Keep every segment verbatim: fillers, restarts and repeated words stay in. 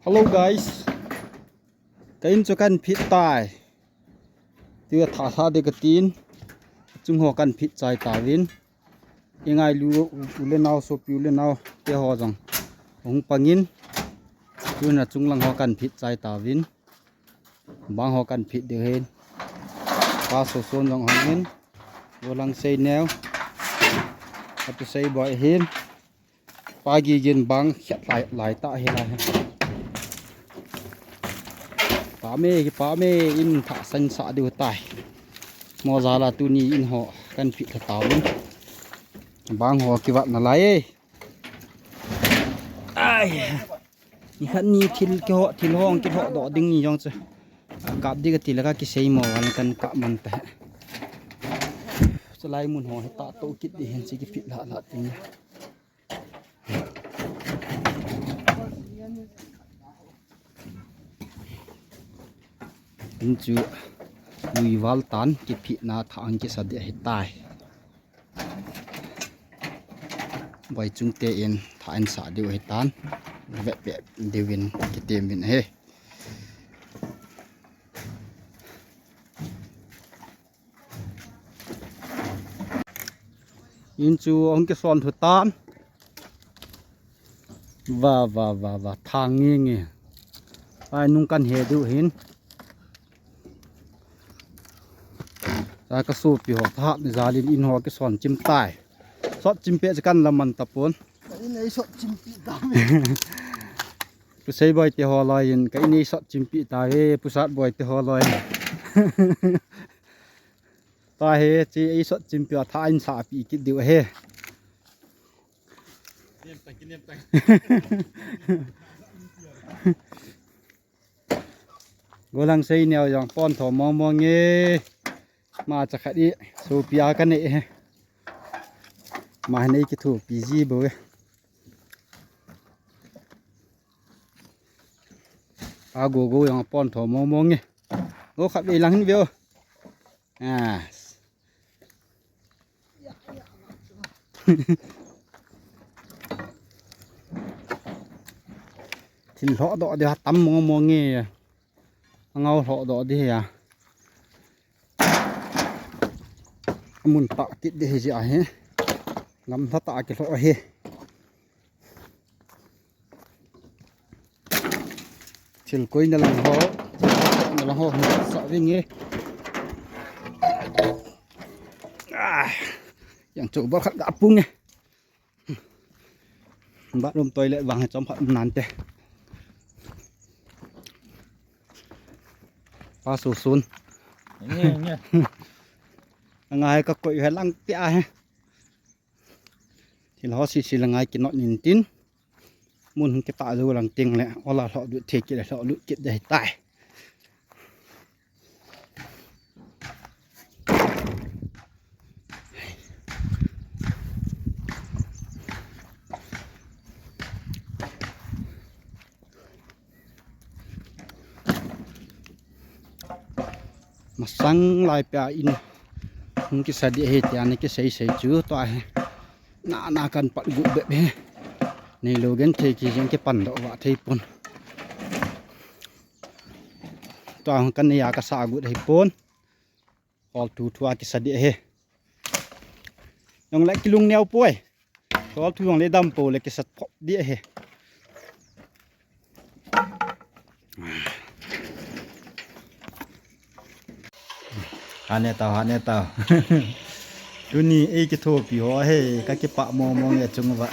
Hello guys. Ka in chu kan phit tai. Tua tha tha de ka tin. Chung ho kan phit chai ta vin. I ngailu u le nau, sopi u le nau te ho jong hung pangin. Tuna chung lang ho kan phit chai ta vin. Bang ho kan phit de hin. Pa Soson jong hung in. Golang Seineo. Atu Seiboi hin. Pa Gigin bang khiat lai, lai ta hi lai. Pa me, pa me in tha sang sa diu tai. Mo jala tuni in ho kan phit tha ta vin. Bang ho kivat na lai e. Ai. Ni khat ni thil kiho, thil hong kiho doh ding ni jong chu. Kap di ka ti la ka kisei mo, an kan kap man ta. Chulai mun ho hi ta to kit di hin chi kiphit la la ting. In chu lui val tan kiphit na tha ang kisa di hi tai. Boi chung te in tha in sa diu hi tan. Vet vet diu in kitem in he. In chu hung kison thu tan. Va, va, va, va, thang nge nge. Ai nung kan he diu hin. Ta ka sopi ho tha ni jalin in ho kison chim tai. Sot chim pe kan la man ta pon. Ka in ei sot chim pi ta me. Pu Seiboi te ho loi in, ka in ei sot chim pi ta he, Pu Satboi te ho loi. Ta he, chi ei sot chim pi a tha in sa pi kit diu he. Golang Seineo jong pon tho mong mong e. Ma cha khat i, sopi a ka nei he. Ma nei kithopi ji bo e. A go go jong pon tho mong mong e. Go khat ve lang hin ve o. Ah. Thil hloh doh dia tam mong mong nge. Angau hloh doh dia. Amun ta kit dia hi jia hi. Gam hla ta ki hloh hi. Thil koi na lang ho, na lang ho, sa ving e. Ah, yang chu ba khat ga pung e. Bathroom toilet vang he chom phat nan te. Pa Soson. Nge, nge. Angai ka koi he lang te a he. Thil ho si si la ngai kinot nin tin. Mun hung kita jo lang ting le. Ola hlo du the ki le hlo lu kit de tai. Masang lai pia in hung kisa di he tia na kisei sei chu to a he. Na na kan pat gut bep he. Nei lo gen thei ki jeng ke pan do wa thei pon. To a hung kan nei a ka sa gut he pon. Hol tu thu a kisa di he. Jong le kilung neo poi. Hol tu jong le dam po le kisa phop di he. Hane tau, hane tau. Tuni ei kithopi ho he, ka kipah mo mo nge chung va.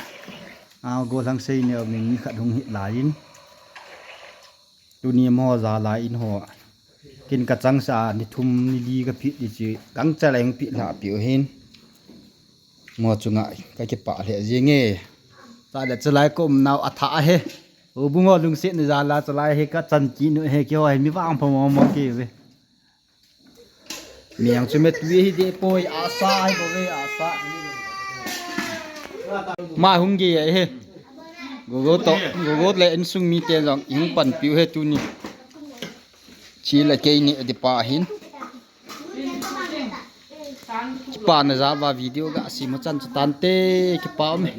A go lang sei ne min ni khat hung hi lai in. Tuni mo ja la in ho. Kin ka chang sa ni thum ni li ka phit di chi. Kang cha la hung phit la pi hin. Mo chunga ka kipah le jing e. Ta le chalai ko um nau a tha he. U bu ngo lungset ni ja la chalai he ka chan ki nu he ki ho he mi vang pho mo mo ki ve. Miang chu met wi hi de poi a sa hi bo ve a sa. Ma hung ge he. Gogo to, gogo le insung mi te jong hung pan piu he tuni. Chi le kei ni di pa hin. Kipa na ja va video ga si mo chan chu tan te kipa me.